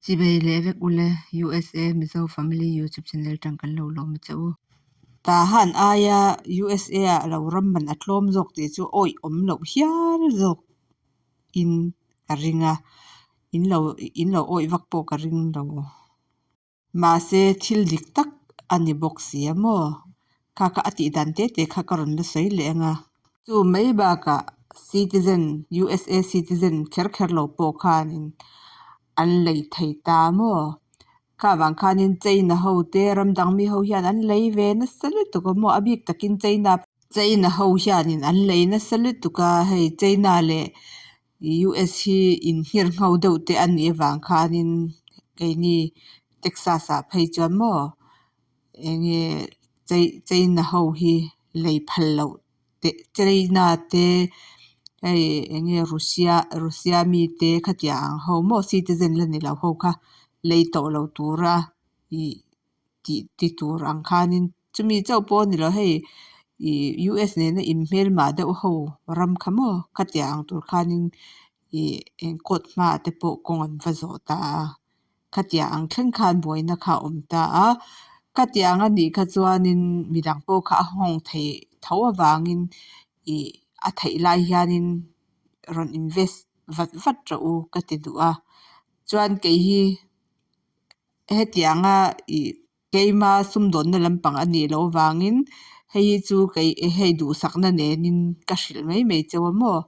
Chibei leh vek ule USA Mizo Family YouTube channel tang kan lo lawm a che u. Tahan aia USA ah lo ram man a tlawm zawk tih chu awih awm loh hial zawk in ka ring a, in lo in lo awih vak pawh ka ring lo. Mahse thil dik tak a ni bawk si a maw? Kha kha a tih dan te te kha ka rawn la sawi leh ang a. Chu mai bakah citizen, USA citizen kher kher lo pawh khanin an lei thei ta maw? Kha vang khanin China ho te ram dang mi ho hian an lei ve nasa lutuk a maw? A bik takin China China ho hianin an lei nasa lutuk a, hei China leh US hi inhngirngho deuh te a nih avang khanin keini Texas ah phei chuan maw eng nge China ho hi lei phal loh teh China te hei eng nge Russia Russia mi te khatiang ang ho maw citizen la ni lo ho kha lei tawh lo tura ih tih ti tur ang khanin chumi chauh pawh a ni lo hei ih US nena inhmelmah deuh ho ram kha maw khatiang ang tur khanin ih eng court hmaah te pawh kawng an va zawh ta a khatiang ang thleng khan buaina kha a awm ta a khatiang a nih kha chuanin midang pawh kha a nghawng thei tho avangin ih a theih lai hianin rawn invest vat vat rawh u ka ti duh a chuan kei hi. Hetianga ih keima sumdawnna lampang a nih loh avangin hei hi chu kei hei duhsakna nenin ka hrilh mai mai chauh a maw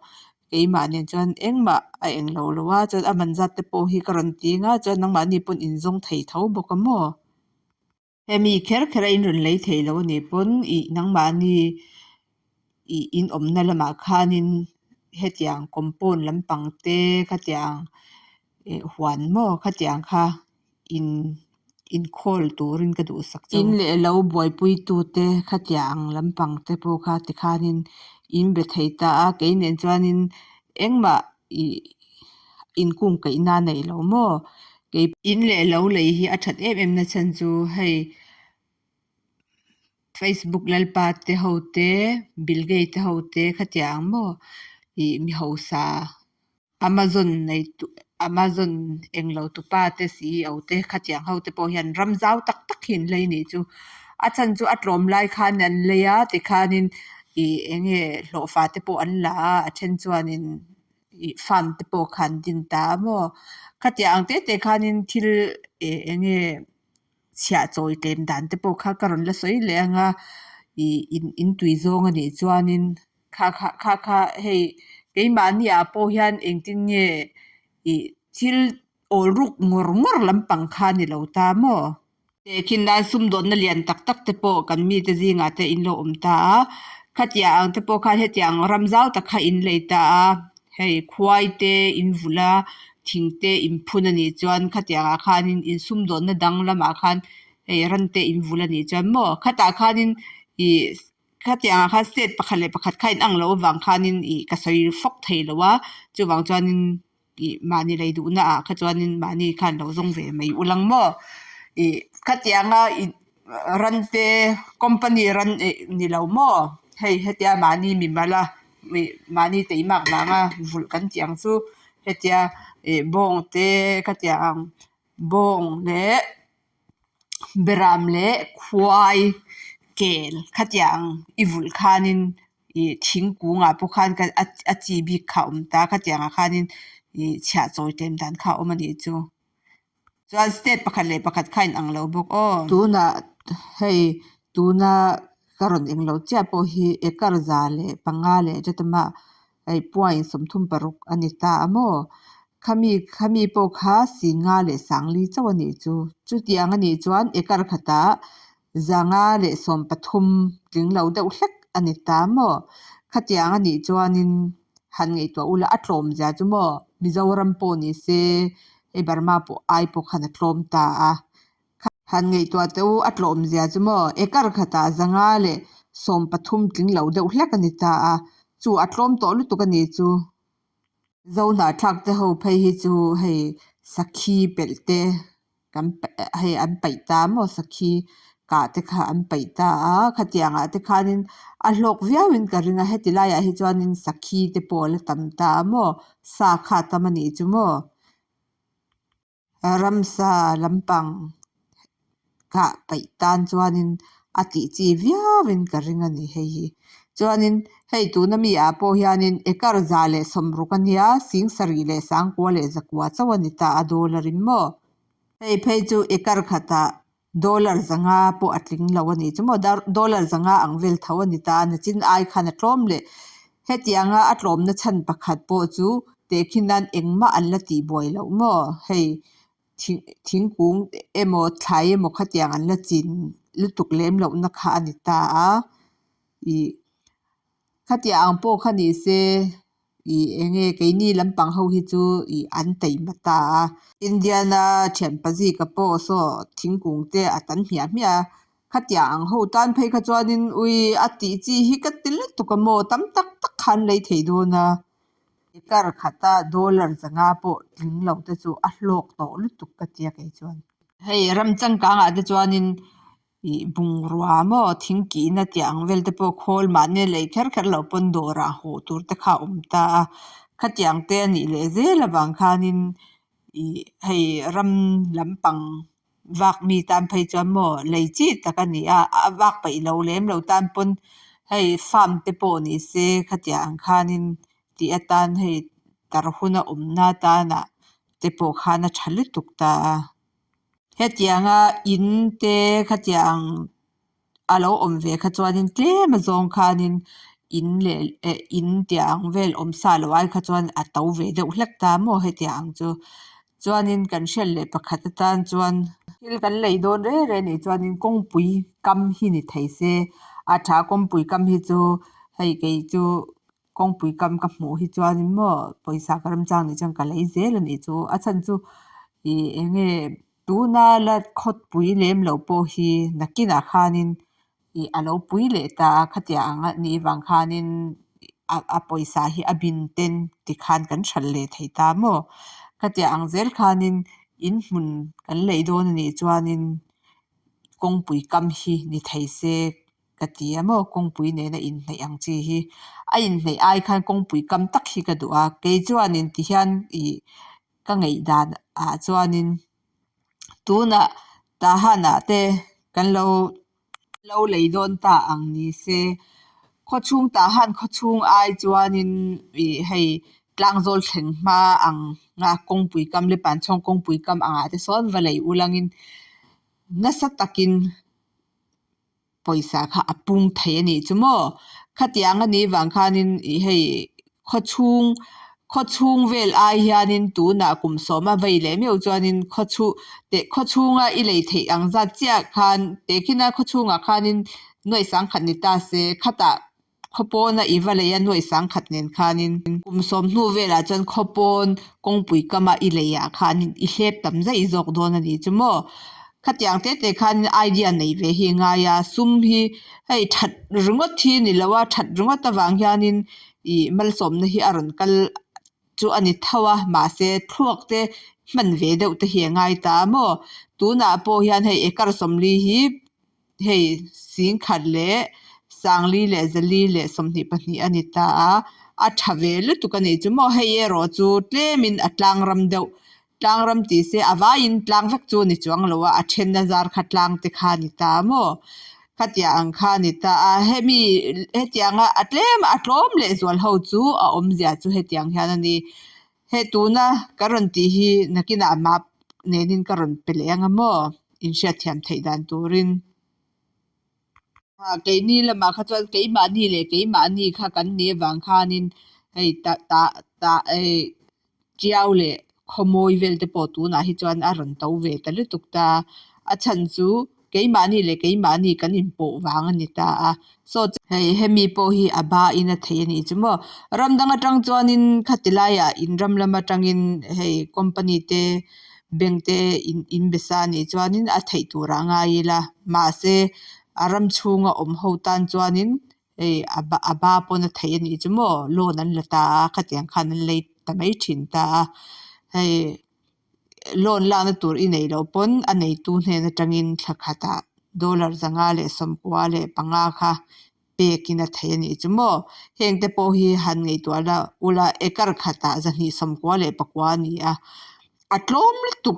keimah nen chuan engmah a eng lo lo a chuan a man zat te pawh hi ka rawn ti ang a chuan nangmahni pawn in zawng thei tho bawk a maw. Hemi kher kher a in rawn lei thei lo a nih pawn ih nangmahni ih in awmna lamah khanin hetiang compound lampang te khatiang ih huan maw khatiang kha in inkhawl turin ka duhsak chauh. In leh lo buaipui tute khatiang lampang te pawh kha tikhanin in be thei ta a kei nen chuanin engmah ih inkungkaihna a nei lo maw kei. In leh lo lei hi a that em em na chhan chu hei Facebook lalpa te ho te Bill Gates te ho te khatiang maw ih mi hausa Amazon nei tu Amazon englo tupa te ceo te khatiang ho te pawh hian ram zau tak tak hi an lei nih chu a chhan chu a tlawm lai khan an lei a tikhanin ih eng nge hlawhfa te pawh an la a a then chuanin ih farm te pawh kha an din ta a maw khatiang ang te te khanin thil ih eng nge chhiah chawi tlem dan te pawh kha ka rawn la sawi leh ang a ih in tui zawng a nih chuanin kha kha kha kha hei keimahni ah pawh hian engtin nge ih thil awl ruk ngawr ngawr lampang kha a ni lo ta maw. Tehkhin nan sumdawnna lian tak tak te pawh kan mite zingah te in lo awm ta a khatiang ang te pawh khan hetiang ram zau tak kha in lei ta a hei khuai te in vulh a thing te in phun a nih chuan khatiang ah khanin in sumdawnna dang lamah khan hei ran te in vulh a nih chuan maw khatah khanin ih Khatiang ah khan state pakhat leh pakhat kha inang loh avang khanin ih ka sawi fawk thei lo a, chuvang chuanin ih mahni lei duhna ah kha chuanin mahni khan lo zawng ve mai ulang maw. Ih khatianga ih ran te company ran ih ni lo maw hei hetia mahni mimal a ih mahni teimak vanga vulh kan tih ang chu hetia ih bawng te khatiang ang bawng leh. Beram leh khuai kel khatiang i vulh khanin ih thingkungah pawh khan a chi bik kha a awm ta khatiangah khanin ih chhiah chawi tlem dan kha a awm a nih chu. Chuan state pakhat leh pakhat kha a inang lo bawk aw. Tunah hei tuna ka rawn eng loh chiah pawh hi acre 105 leh chatamah hei point 36 a ni ta a maw. Khami khami pawh kha 50 leh 40 chauh a nih chu. Chutiang a nih chuan acre khatah 513 tling lo deuh hlek a ni ta maw. Khatiang a nih chuanin han ngaihtuah ula a tlawm zia chu maw Mizoram pawh ni se hei Burma pawh ai pawh khan a tlawm ta a. Han ngaihtuah teh u, a tlawm zia chu maw acre khatah 513 tling lo deuh hlek a ni ta a, chu a tlawm tawh lutuk a nih chu. Zohnahthlak te ho phei hi chu hei sakhi pelh te kan hei an paih ta maw sakhi kah te kha an paih ta a khatiang ah te khanin a hlawk viau in ka ring a heti laiah hi chuanin sakhi te pawh a la tam ta a maw sa kha a tam a nih chu maw. Ramsa lampang kah peih tan chuanin a tih chi viauin ka ring a ni hei hi chuanin hei tuna mi ah pawh hianin ekar 160 ania 7000 leh 900 chauh a ni ta a dollar in maw hei phei chu ekar khatah dollar 500 pawh a tling lo a nih chu maw dollar 500 ang vel tho a ni ta a nachin ai khan a tlawm leh hetianga a tlawmna chhan pakhat pawh chu tehkhin nan engmah an la tihbuai loh maw hei. Thingkung emaw thlai emaw khatiang an la chin lutuk lem lohna kha a ni ta a ih khatiang ang pawh kha ni se ih eng nge keini lampang ho hi chu ih an taima ta a Indiana thianpa zika pawh saw thingkung te a tan hmiah hmiah a khatiang ang ho tan phei kha chuanin ui a tih chi hi ka ti lutuk a maw tam tak tak kha an lei thei dawn a. Kar khata dollar 500 pawh tling lo te chu a hlawk tawh lutuk ka tia kei chuan. Hei ram changkangah te chuanin ih bungrua maw thingkihna tih ang vel te pawh khawl mahni a lei kher kher loh pawn dawrah hawh tur te kha a awm ta a khatiang te a nih leh zel avang khanin ih hei ram lampang vak mi tan phei chuan maw lei chi tak a ni a a vak peih lo lem lo tan pawn hei farm te pawh ni se khatiang ang khanin tih atan hei tar huna awmna atana te pawh khan a tha lutuk ta a hetianga in te khatiang a lo awm ve kha chuanin tlem a zawng khanin in leh eh in tih ang vel awm sa lo ai kha chuan a to ve deuh hlek ta maw hetiang ang chu chuanin kan hriat leh pakhat atan chuan thil kan lei dawn reng reng anih chuanin kawngpui kam hi ni thei se a tha kawngpui kam hi chu hei kei chu. Kawngpui kam ka hmuh hi chuanin maw pawisa ka remchang nih chuan ka lei zel a nih chu a chhan chu ih eng nge tuna la khawpui lem loh pawh hi nakinah khanin ih a lo pui leh ta a khatiang ang a nih vang khanin a pawisa hi a bin ten tikhan kan hralh leh thei ta maw khatiang ang zel khanin inhmun kan lei dawn a nih chuanin kawngpui kam hi ni thei se. Ka ti a maw kawngpui nena inhnaih ang chi hi a inhnaih ai khan kawngpui kam tak hi ka duh a kei chuanin tihian ih ka ngaihdan ah chuanin tunah Tahan ah te kan lo lo lei dawn ta ang ni se khawchhung Tahan khawchhung ai chuanin ih hei tlangzawl thleng hma ang a kawngpui kam leh panchhawng kawngpui kam angah te sawn va lei ulangin nasa takin. Pawisa kha a pung thei a nih chu maw? Khatiang a nih vang khanin ih hei khawchhung khawchhung vel ai hianin tunah kum sawma vei leh meuh chuanin khawchhu teh khawchhunga i lei theih ang zat chiah khan tehkhina khawchhungah khanin nuaih sangkhat ni ta se khatah Khawpawna i va lei a nuaih sangkhat nen khanin kum sawm hnu velah chuan khawpawn kawngpui kama i leiah khanin i hlep tam zaih zawk dawn a nih chu maw. Khatiang te te khanin idea nei ve hi a ngai a, sum hi hei that ringawt hi ni lo a, that ringawt avang hianin ih malsawmna hi a rawn kal chu a ni tho a, mahse thluak te hman ve deuh te hi a ngai ta a maw. Tunah pawh hian hei acre 40 hi Hei 14,422 a ni ta a, a tha ve lutuk a nih chu maw hei erawh chu tlemin a tlang ram deuh tlang ram tih se a vaiin tlang vek chu a ni chuang lo a, a thenna zar kha tlang te kha a ni ta maw khatiang ang kha a ni ta a hemi hetianga a tlema a tlawm leh zual ho chu a awmzia chu hetiang hian a ni. Hei tuna ka rawn tih hi nakinah map nenin ka rawn pe leh ang a maw? Inhriatthiam theih dan turin. Keini lamah kha chuan keimahni leh keimahni kha kan nih avang khanin hei ta ta ta hei Tiau leh Khawmawi vel te pawh tunah hi chuan a rawn to ve ta lutuk ta. A chhan chu keimahni leh keimahni kan inpawh vang a ni ta a. Saw hei hemi pawh hi a ba in a thei a nih chu maw. Ram dang atang chuanin khati laiah in ram lam atangin hei company te bank te in in be sa a nih chuanin a theih turah a ngai ila mahse a ram chhunga awm ho tan chuanin hei a ba a ba pawn a thei a nih chu maw loan an la ta a khatiang khan an lei ta mai thin ta a hei. Loan lakna tur i neih loh pawn a neitu hnen atangin thla khatah dollar 595 kha pekin a thei a nih chu maw. Heng te pawh hi han ngaihtuah la ula acre khatah 299 a ni a, a tlawm lutuk.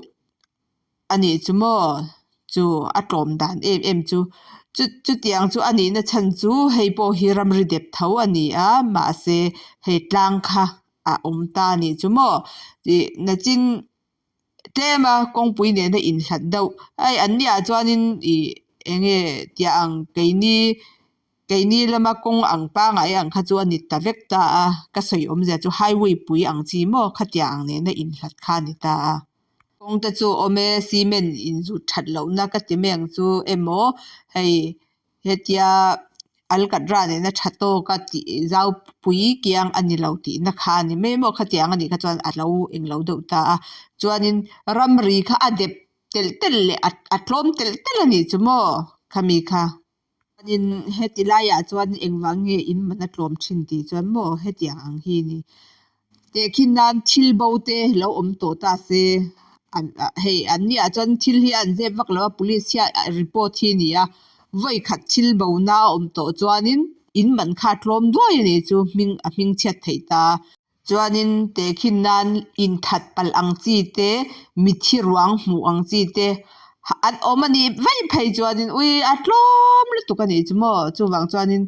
A nih chu maw? Chu a tlawm dan em em chu. Chu chutiang chu a nihna chhan chu hei pawh hi ramri dep tho a ni a, mahse hei tlang kha a awm ta a nih chu maw? Ih nachin tlema kawngpui nena inhlat deuh hei an niah chuanin ih eng nge tiah ang keini keini lama kawng ang pangai ang kha chu a ni ta vek ta a, ka sawi awmzia chu highway pui ang chi maw khatiang ang nena inhlat kha a ni ta a. Kawng te chu awm e, cement inzut that lohna ka ti mai ang chu emaw hei hetia alkatra nena tha tawka tih zau pui kiang a ni lo tihna kha a ni mai maw khatiang a nih kha chuan a lo englo deuh ta a chuanin ramri kha a dep telh telh leh a tlawm telh telh a nih chu maw khami kha. Chuanin heti laiah chuan engvang nge in man a tlawm thin tih chuan maw hetiang ang hi ni. Tehkhin nan thil bo te lo awm tawh ta se an hei an niah chuan thil hi an zep vak lo a police hian report hi a ni a vawi khat thil bo na a awm tawh chuanin in man kha a tlawm duai a nih chu hming a hming chhiat theih ta. Chuanin tehkhin nan inthat palh ang chi te, mithi ruang hmuh ang chi te an awm a nih vaih phei chuanin ui a tlawm lutuk a nih chu maw? Chuvang chuanin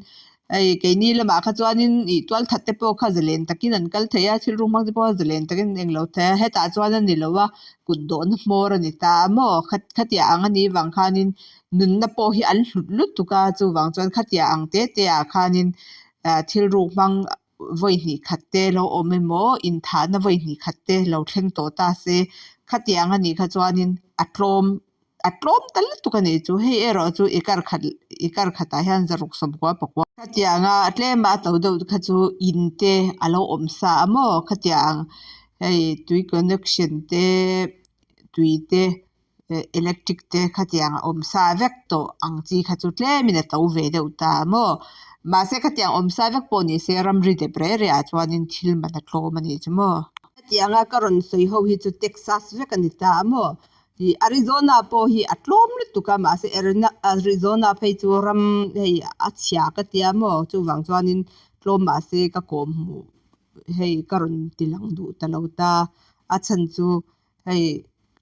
hei keini lamah kha chuanin ih tualthat te pawh kha zalen takin an kal thei a, thil ruk hmang te pawh zalen takin an englo thei a, hetah chuan a ni lo a, kut dawhna hmawr a ni ta a maw? Khatiah ang a nih vang khanin nunna pawh hi an hlut lutuk a, chuvang chuan khatiah ang te te ah khanin thil ruk hmang vawi hnih khat te lo awm emaw inthahna vawi hnih khat te lo thleng tawh ta se khatiang a nih kha chuanin a tlawm a tlawm ta lutuk a nih chu hei erawh chu i kar khat i kar khatah hian zaruk sawmkua pakua khatianga tlema a to deuh kha chu in te a lo awm sa a maw khatiang hei tui connection te tui te. Electric te khatiang a awm sa vek tawh ang chi kha chu tlemin a to ve deuh ta a maw? Mahse khatiang awm sa vek pawh ni se ramri dep reh reh ah chuanin thil man a tlawm a nih chu maw? Hetianga ka rawn sawi ho hi chu Texas vek a ni ta a maw? Ih Arizona pawh hi a tlawm lutuk a mahse Arizona phei chu ram hei a chhia ka tia maw? Chuvang chuanin tlawm mahse ka kawm hmuh hei ka rawn ti lang duh ta lo ta a chhan chu Hei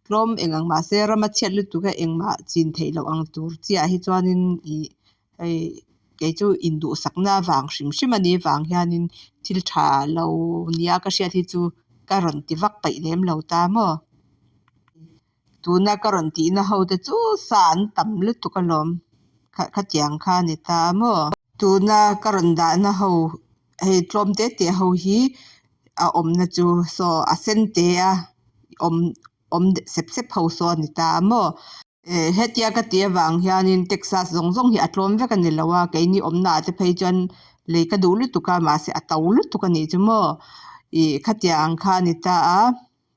tlawm eng ang mahse rama chhiat lutuk a engmah chin theih loh ang tur chiah hi chuanin ih hei kei chu induhsakna vang hrim hrim a nih vang hianin thil tha lo nia ka hriat hi chu ka rawn ti vak paih lem lo ta maw. Tuna ka rawn tihna ho te chu sa an tam lutuk alawm khatiang kha a ni ta maw. Tuna ka rawn dahna ho hei tlawm te te ho hi a awmna chu saw a sen te a awm awm sep sep ho saw a ni ta a maw eh hetia ka tih avang hianin Texas zawng zawng hi a tlawm vek a ni lo a keini awmna ah te phei chuan lei ka duh lutuk a mahse a to lutuk a nih chu maw ih khatiang ang kha a ni ta a.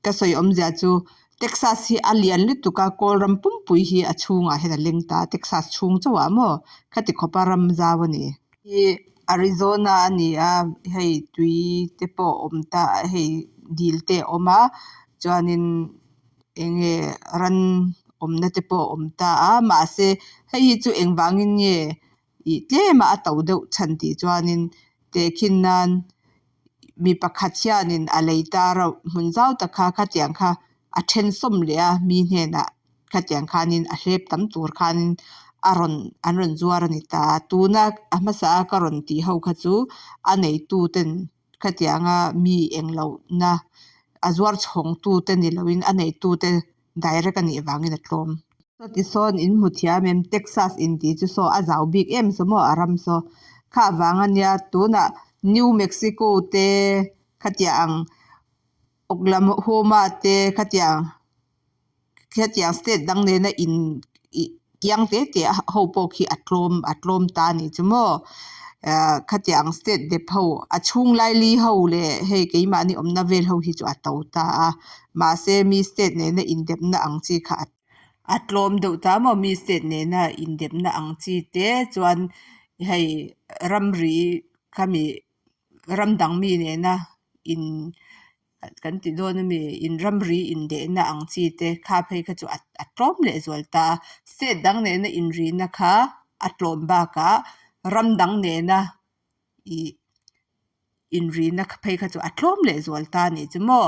Ka sawi awmzia chu Texas hi a lian lutuk a, kawl ram pumpui hi a chhungah hian a leng ta a, Texas chhung chauhah maw khati khawpa ram zau a ni. Hi Arizona a ni a, hei tui te pawh a awm ta a, hei dil te a awm a, chuanin eng nge ran awmna te pawh a awm ta a, mahse hei hi chu engvangin nge ih tlema a to deuh chhan tih chuanin tehkhin nan mi pakhat hianin a lei ta rauh hmun zau tak kha khatiang kha a then sawm leh a mi hnenah khatiang khanin a hlep tam tur khanin a rawn an rawn zuar a ni ta a tuna a hmasa a ka rawn tih ho kha chu a neitu ten khatianga mi englohna a zuar chhawng tu te ni loin a neitu te direct a nih vangin a tlawm. Chuti sawn in hmu thiam em Texas in tih chu saw a zau bik em saw maw a ram saw kha vang a nia tunah New Mexico te khatiang ang Oklahoma te khatiang khatiang state dang nena in ih kiang te te ho pawh khi a tlawm a tlawm ta a nih chu maw ah khatiang state dep ho a chhung laili ho leh hei keimahni awmna vel ho hi chu a to ta a mahse mi state nena indepna ang chi kha a a tlawm deuh ta maw mi state nena indepna ang chi te chuan hei ramri khami ram dang mi nena in kan ti dawn ami in ramri indehna ang chi te kha phei kha chu a tlawm leh zual ta a state dang nena inrina kha a tlawm bakah ram dang nena ih inrina phei kha chu a tlawm leh zual ta a nih chu maw.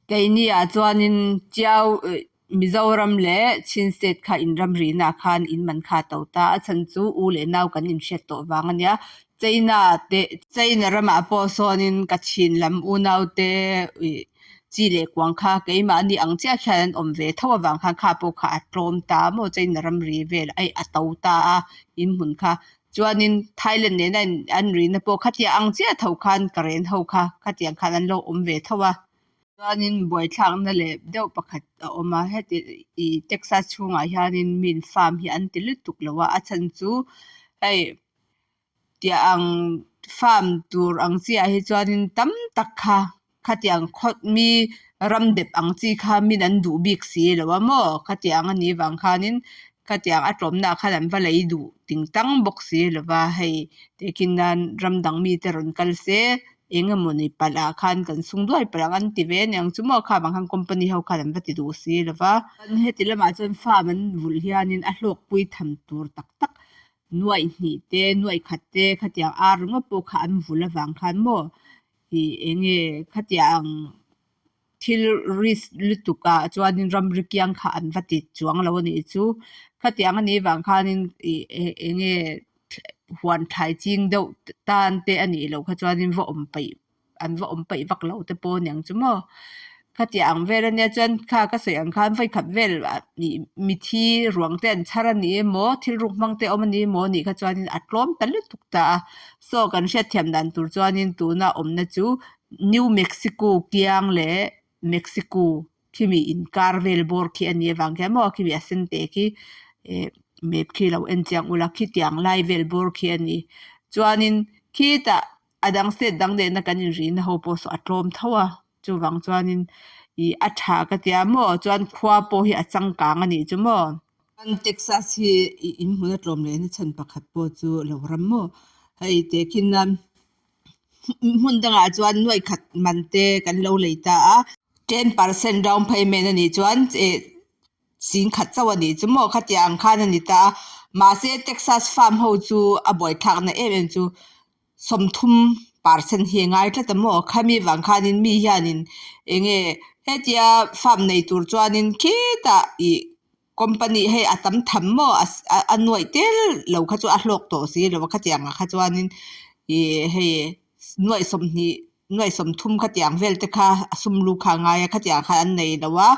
Keini ah chuanin chiau ih. Mizoram leh Chin State kha inramrina ah khan in man kha a to ta a chhan chu u leh nau kan inhriat tawh vang a nia China te China ramah pawh sawnin Kachin lam unau te ih chi leh kuang kha keimahni ang chiah khian an awm ve tho avang khan kha pawh kha a tlawm ta maw China ramri vel a a to ta a inhmun kha chuanin Thailand nena an rina pawh khatia ang chiah tho khan Karen ho kha khatiang khan an lo awm ve tho a. Chuanin buaithlakna leh deuh pakhat a awm a heti ih Texas chhungah hianin min farm hi an ti lutuk lo a a chhan chu hei tiah ang farm tur ang chi ah hi chuanin tam tak kha khatiang khaw mi ram dep ang chi kha min an duh bik si lo a maw khatiang a nih vang khanin khatiang a tlawmna ah khan an va lei duh ting tang bawk si lo va hei tehkhin nan ram dang mite rawn kal se eng emawni palh ah khan kan sung duai palh ang an ti ve aniang chu maw kha vang khan company ho khan an va ti duh si lo va. Heti lamah chuan farm an vulh hianin a hlawkpui tham tur tak tak nuaih hnih te nuaih khat te khatiang ar ringawt pawh kha an vulh avang khan maw ih eng nge khatiang thil risk lutuk ah chuanin ramri kiang kha an va ti chuang lo a nih chu khatiang a nih vang khanin ih eng nge huan thlai ching deuh tan te a nih loh kha chuanin va awm peih an va awm peih vak lo te pawh aniang chu maw khatiang ang vel ania chuan kha ka sawi ang khan vawikhat vel ih mithi ruang te an chhar a ni emaw thil ruk hmang te a awm a ni emaw anih kha chuanin a tlawm ta lutuk ta a saw kan hriatthiam dan tur chuanin tuna awmna chu New Mexico kiang leh Mexico khimi inkar vel bawr khi a nih avang khian maw khimi a sen te khi eh map khi lo en chiang ula khitiang lai vel bawr khi a ni chuanin khitah a dang state dang nena kan inrihna ho pawh saw a tlawm tho a chuvang chuanin ih a tha ka tia maw chuan khua pawh hi a changkang a nih chu maw. Texas hi ih inhmun a tlawm lehna chhan pakhat pawh chu lo ram maw hei tehkhin nan hmun dangah chuan nuaih khat man te kan lo lei ta a 10% down payment a nih chuan eh singkhat chauh a nih chu maw khatiang ang khan a ni ta a mahse Texas farm ho chu a buaithlakna em em chu 30% hi a ngai tlat a maw khami vang khanin mi hianin eng nge hetia farm nei tur chuanin khitah ih company hei a tam tham maw a nuaih tel lo kha chu a hlawk tawh si lo a khatiang ah kha chuanin ih hei nuaih 20 nuaih 30 khatiang vel te kha a sum lu kha a ngai a khatiang kha an nei lo a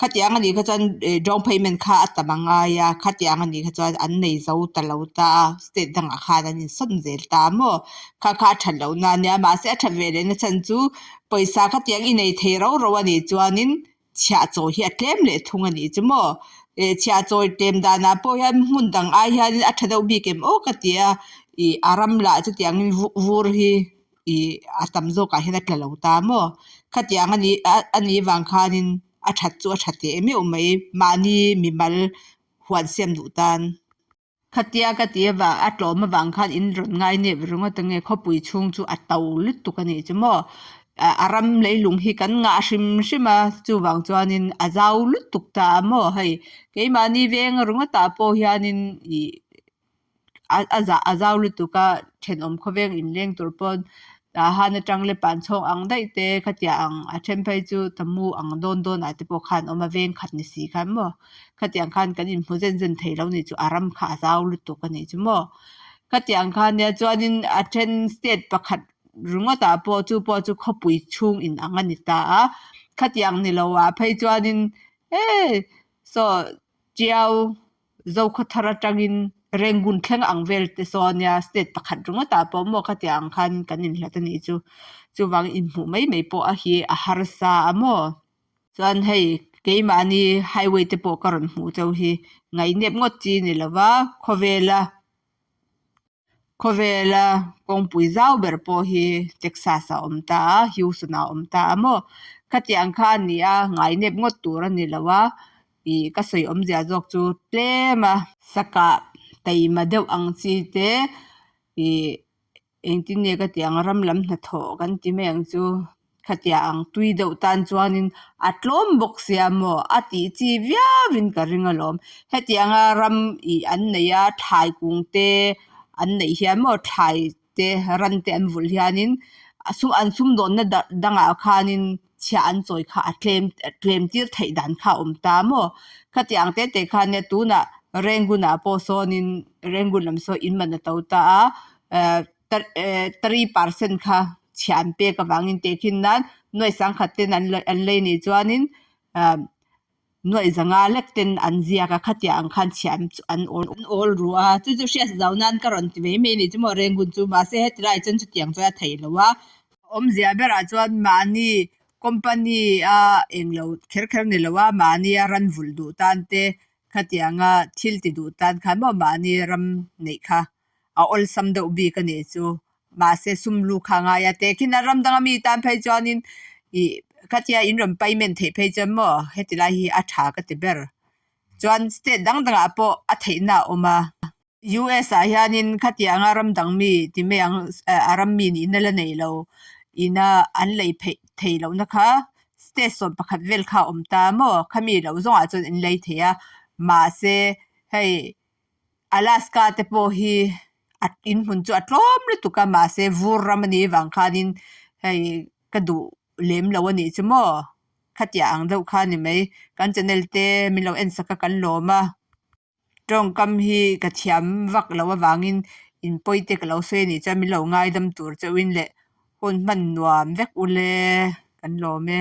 khatiang a nih kha chuan ih down payment kha a tam a ngai a khatiang a nih kha chuan an nei zo ta lo ta a state dangah khan an insawn zel ta maw kha kha a that loh na a nia mahse a that ve leh na chhan chu pawisa khatiang i nei thei rau rau a nih chuanin chhiah chawi hi a tlem leh thung a nih chu maw eh chhiah chawi tlem danah pawh hian hmun dang ai hianin a tha deuh bik em aw ka ti a ih a ram lah chutiangin vur hi ih a tam zawkah hian a tla lo ta maw khatiang a nih a nih vang khanin a that chu a tha teh meuh mai mahni mimal huan siam duh tan. Khatia ka ti avang a tlawm avang khan in rawn ngai nep ringawt ange khawpui chhung chu a to lutuk a nih chu maw a ram leilung hi kan ngah hrim hrim a chuvang chuanin a zau lutuk ta a maw hei keimahni veng ringawt ah pawh hianin ih a zau lutuk a thenawm khawveng inleng tur pawn tah han atang leh pan chhawng ang daih te khatiang ang a then phei chu tamu ang dawn dawn ah te pawh khan a awm a veng khat ni si khan maw. Khatiang khan kan inhmu zen zen thei lo nih chu a ram kha a zau lutuk a nih chu maw. Khatiang khan nia chuanin a then state pakhat ringawt ah pawh chu pawh chu khawpui chhung in ang a ni ta a. Khatiang ni lo ah phei chuanin hei saw Tiau Zokhawthar atangin Rangoon thleng ang vel te saw nia state pakhat ringawt ah pawh maw khatiang ang khan kan inhlat a nih chu. Chuvangin inhmuh mai mai pawh a hi a harsa a maw. Chuan hei keimahni highway te pawh ka rawn hmuh chauh hi ngaihnep ngawt chi ni lova khawvela khawvela kawngpui zau ber pawh hi Texas ah a awm ta a Houston ah a awm ta a maw khatiang kha a ni a ngaihnep ngawt tur a ni lo a ih ka sawi awmzia zawk chu tlem a sakah taima deuh ang chi te ih. Engtin nge ka tih ang ram lam hnathawh kan ti mai ang chu khatiang ang tui deuh tan chuanin a tlawm bawk sia maw a tih chi viauin ka ring alawm hetianga ram ih an neih a thlai kung te an neih hian maw thlai te ran te an vulh hianin an sumdawnna dangah khanin. Chhiah an chawi kha a tlem tlem tir theih dan kha a awm ta maw? Khati ang te te khan nia tunah Rangoon ah pawh sawnin Rangoon lam saw in man a to ta a eh 3% kha chhiah an pek avangin tehkhin nan nuai sangkhat ten an an lei nih chuanin ah nuai zanga lek ten an ziak a khatiang ang khan chhiah an an awl ru a chu chu hriat zau nan ka rawn ti mai mai a ni chu maw Rangoon chu mahse heti lai chuan chutiang chuan a theih loh a awmzia berah chuan mahni company a englo kher kher ni lo a mahni a ran vulh duh tan te khatianga thil ti duh tan khan maw mahni ram neih kha a awlsam deuh bik a nih chu mahse sum lu kha a ngai a tehkhin a ram danga mi tan phei chuanin ih khatia in rawn payment theih phei chuan maw heti lai hi a tha ka ti ber chuan state dang dangah pawh a theihna a awm a U_S ah hianin khatianga ram dang mi ti mai ang a ram mi nihna la nei lo ina an lei pheih thei lohna kha state 11 vel kha a awm ta maw khami loh zawngah chuan an lei thei a mahse hei. Alaska te pawh hi a inhmun chu a tlawm lutuk a mahse vur ram a nih vang khanin hei ka duh lem lo a nih chu maw khatiah ang deuh kha a ni mai kan channel te min lo en sak a kan lawm a tawngkam hi ka thiam vak loh avangin in pawi te ka lo sawi a nih chuan min lo ngaidam tur chauhin leh hun hman nuam vek ule kan lawm e.